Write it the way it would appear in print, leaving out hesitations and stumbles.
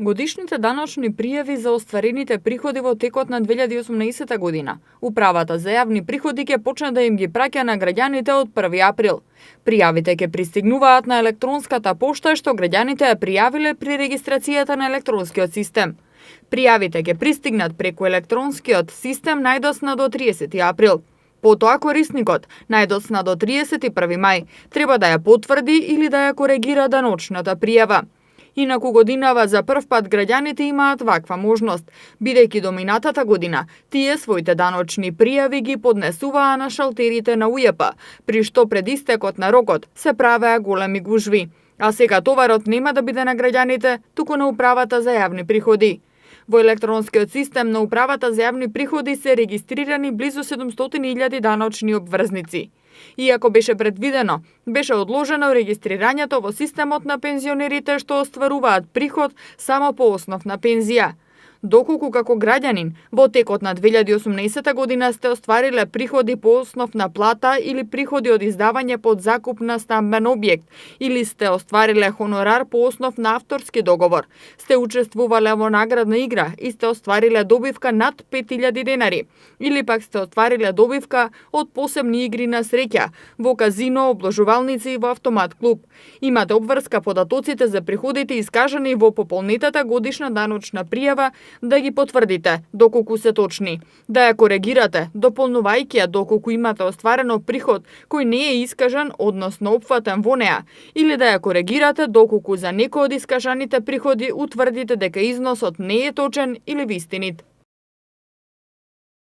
Годишните даночни пријави за остварените приходи во текот на 2018 година, Управата за јавни приходи ќе почне да им ги праќа на граѓаните од 1 април. Пријавите ќе пристигнуваат на електронската пошта што граѓаните ја пријавиле при регистрацијата на електронскиот систем. Пријавите ќе пристигнат преку електронскиот систем најдоцна до 30 април. Потоа корисникот, најдоцна до 31 мај, треба да ја потврди или да ја коригира даночната пријава. Инаку годинава за прв пат граѓаните имаат ваква можност, бидејќи до минатата година тие своите даночни пријави ги поднесуваа на шалтерите на УЈП, при што пред истекот на рокот се правеа големи гужви. А сега товарот нема да биде на граѓаните, туку на Управата за јавни приходи. Во електронскиот систем на Управата за јавни приходи се регистрирани близу 700.000 даночни обврзници. Иако беше предвидено, беше одложено регистрирањето во системот на пензионерите што остваруваат приход само по основ на пензија. Доколку како граѓанин во текот на 2018 година сте оствариле приходи по основ на плата или приходи од издавање под закуп на стамбен објект, или сте оствариле хонорар по основ на авторски договор, сте учествувале во наградна игра и сте оствариле добивка над 5.000 денари, или пак сте оствариле добивка од посебни игри на среќа, во казино, обложувалници и во автомат клуб, имате обврска податоците за приходите искажани во пополнетата годишна даночна пријава да ги потврдите доколку се точни, да ја коригирате дополнувајќи ја доколку имате остварено приход кој не е искажан, односно опфатен во неа, или да ја коригирате доколку за некој од искажаните приходи утврдите дека износот не е точен или вистинит.